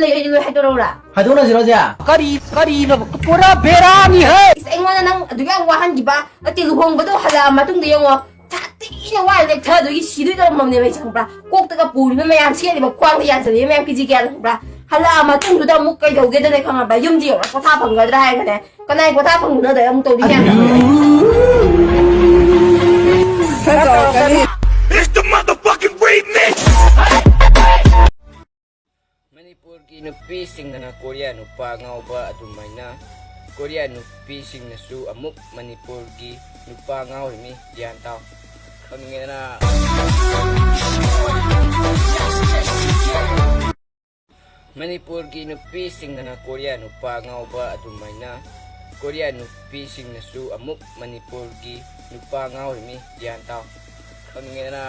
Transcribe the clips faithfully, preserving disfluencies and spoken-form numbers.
ꯂꯩ, ꯑꯩ ꯂꯣꯏ ꯍꯥꯏꯗꯣꯔꯛꯎꯔꯥ? ꯍꯥꯏꯗꯣꯛꯅꯁꯤꯔꯣ, ꯆꯦ? ꯀꯔꯤ, ꯀꯔꯤꯅꯣ? ꯄꯨꯔꯥ ꯕꯦꯔꯥꯅꯤ ꯍꯦ! ꯏꯁ, ꯑꯩꯉꯣꯟꯗ ꯅꯪ ꯑꯗꯨꯛ ꯌꯥꯝ ꯋꯥꯍꯟꯈꯤꯕ ꯅꯠꯇꯦ, ꯂꯨꯍꯣꯡꯕꯗꯣ ꯍꯜꯂꯛꯑ ꯃꯇꯨꯡꯗ ꯌꯦꯡꯉꯣ, ꯁꯥꯊꯤꯅ ꯋꯥ ꯂꯦꯛꯊꯗꯣꯏꯒꯤ ꯁꯤꯗꯣꯏ ꯇꯧꯔꯝꯃꯕꯅꯦꯕ ꯑꯩꯁꯦ, ꯈꯪꯕ꯭ꯔꯥ? ꯀꯣꯛꯇꯒ ꯄꯨꯔꯤꯕ ꯃꯌꯥꯝ, ꯁꯦꯠꯂꯤꯕ ꯈ꯭ꯋꯥꯡꯗ ꯌꯥꯟꯁꯤꯜꯂꯤꯕ ꯃꯌꯥꯝ ꯀꯦꯖꯤ ꯀꯌꯥꯅꯣ, ꯈꯪꯕ꯭ꯔꯥ? ꯍꯜꯂꯛꯑ ꯃꯇꯨꯡꯗꯨꯗ ꯑꯃꯨꯛ ꯀꯩꯗꯧꯒꯦꯗꯅꯦ, ꯈꯪꯉꯕ꯭ꯔꯥ? ꯌꯨꯝꯗ ꯌꯧꯔꯒ ꯄꯣꯊꯥ ꯐꯪꯒꯗ꯭ꯔꯥ ꯍꯥꯏꯔꯒꯅꯦ, ꯀꯅꯥꯏ ꯄꯣꯊꯥ ꯐꯪꯗꯣꯏꯅꯣꯗ ꯑꯃꯨꯛ ꯇꯧꯗꯣꯏꯁꯦ ꯌꯥꯝ ꯇꯧꯔꯛꯀꯅꯤ꯫ It's the motherfucking remix! ꯃꯅꯤꯄꯨꯔꯒꯤ ꯅꯨꯄꯤꯁꯤꯡꯅ ꯀꯣꯔꯤꯌꯥ ꯅꯨꯄꯥ ꯉꯥꯎꯕ ꯑꯗꯨꯃꯥꯏꯅ ꯀꯣꯔꯤꯌꯥ ꯅꯨꯄꯤꯁꯤꯡꯅꯁꯨ ꯑꯃꯨꯛ ꯃꯅꯤꯄꯨꯔꯒꯤ ꯅꯨꯄꯥ ꯉꯥꯎꯔꯤꯃꯤ꯫ ꯒ꯭ꯌꯥꯟ ꯇꯥꯎ꯫ ꯈꯪꯅꯤꯡꯉꯦꯗꯅ? ꯃꯅꯤꯄꯨꯔꯒꯤ ꯅꯨꯄꯤꯁꯤꯡꯅ ꯀꯣꯔꯤꯌꯥ ꯅꯨꯄꯥ ꯉꯥꯎꯕ ꯑꯗꯨꯃꯥꯏꯅ ꯀꯣꯔꯤꯌꯥ ꯅꯨꯄꯤꯁꯤꯡꯅꯁꯨ ꯑꯃꯨꯛ ꯃꯅꯤꯄꯨꯔꯒꯤ ꯅꯨꯄꯥ ꯉꯥꯎꯔꯤꯃꯤ꯫ ꯒ꯭ꯌꯥꯟ ꯇꯥꯎ꯫ ꯈꯪꯅꯤꯡꯉꯦꯗꯅ?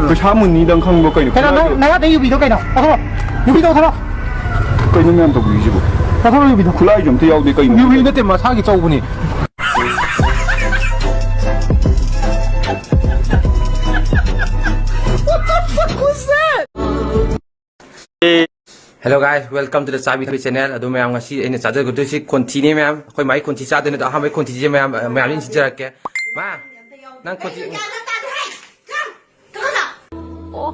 ꯄꯩꯁꯥ ꯃꯨꯟꯅꯤꯗꯪ ꯈꯪꯕ꯭ꯔꯣ ꯀꯩꯅꯣ? ꯀꯩꯅꯣ, ꯅꯪ ꯅꯌꯥꯗ ꯌꯨꯕꯤꯗꯣ ꯀꯩꯅꯣ? ꯂꯧꯊꯣꯔꯛꯑꯣ꯫ ꯌꯨꯕꯤꯗꯣ ꯂꯧꯊꯣꯔꯛꯑꯣ꯫ ꯀꯩꯅꯣ ꯃꯌꯥꯝ ꯇꯧꯕꯤꯔꯤꯁꯤꯕꯣ? ꯂꯧꯊꯣꯔꯛꯑꯣ ꯌꯨꯕꯤꯗꯣ꯫ ꯈꯨꯠꯂꯥꯏꯁꯨ ꯑꯝꯇ ꯌꯥꯎꯗꯦ ꯀꯩꯅꯣ? ꯌꯨꯕꯤ ꯅꯠꯇꯦ, ꯃꯁꯥꯒꯤ ꯆꯧꯕꯅꯤ꯫ Hello guys, welcome to the Chabi Thui channel. ꯑꯗꯨ ꯃꯌꯥꯝ, ꯉꯁꯤ ꯑꯩꯅ ꯆꯥꯖꯒꯗꯣꯏꯁꯤ ꯈꯣꯟꯊꯤꯅꯦ ꯃꯌꯥꯝ꯫ ꯑꯩꯈꯣꯏ ꯃꯥꯒꯤ ꯈꯣꯟꯊꯤ ꯆꯥꯗꯣꯏꯅꯦ꯫ ꯑꯗꯣ ꯑꯍꯥꯟꯕꯒꯤ ꯈꯣꯟꯊꯤꯁꯦ ꯃꯌꯥꯝ, ꯃꯌꯥꯝ ꯌꯦꯡꯁꯤꯟꯖꯔꯛꯀꯦ꯫ ꯃꯥ, ꯅꯪ ꯈꯣꯟꯊꯤ ꯑꯣ,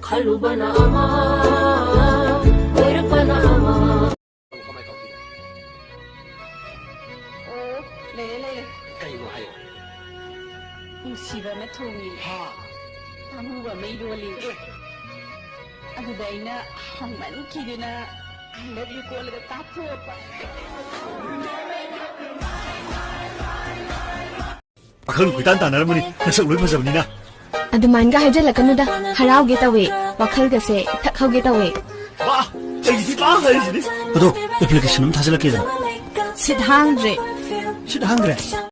ꯈꯜꯂꯨꯕꯅ ꯑꯃ, ꯑꯣꯏꯔꯛꯄꯅ ꯑꯃ꯫ ꯑꯣ, ꯂꯩꯔꯦ, ꯂꯩꯔꯦ꯫ ꯀꯩꯅꯣ ꯍꯥꯏꯌꯣ꯫ ꯅꯨꯡꯁꯤꯕ ꯑꯃ ꯊꯣꯡꯉꯤ꯫ ꯍꯥ꯫ ꯑꯃꯨꯕ ꯑꯃ ꯏꯔꯣꯜꯂꯤ꯫ ꯑꯦ꯫ ꯑꯗꯨꯗ ꯑꯩꯅ ꯍꯥꯎꯃꯟꯈꯤꯗꯨꯅ "I love you" ꯀꯣꯜꯂꯒ ꯀꯥꯞꯊꯣꯛꯑꯕ꯫ ꯄꯥꯈꯪ ꯀꯣꯏꯇꯥꯟ ꯇꯥꯟꯅꯔꯝꯕꯅꯤ, ꯅꯁꯛ ꯂꯣꯏ ꯐꯖꯕꯅꯤꯅ꯫ ꯑꯗꯨꯃꯥꯏꯅꯒ ꯍꯥꯏꯖꯤꯜꯂꯛꯀꯅꯨꯗ, ꯍꯔꯥꯎꯒꯦ ꯇꯧꯋꯦ, ꯋꯥꯈꯜꯒꯁꯦ ꯊꯛ ꯍꯧꯒꯦ ꯇꯧꯋꯦ꯫ ꯋꯥ, ꯑꯩꯒꯤꯗꯤ ꯄꯥꯛ ꯍꯥꯏꯔꯤꯁꯤꯗꯤ꯫ ꯑꯗꯣ, application ꯑꯃ ꯊꯥꯖꯤꯜꯂꯛꯀꯦꯗꯅ꯫ ꯁꯤꯠ ꯍꯥꯡꯗ꯭ꯔꯦ꯫ ꯁꯤꯠ ꯍꯥꯡꯗ꯭ꯔꯦ?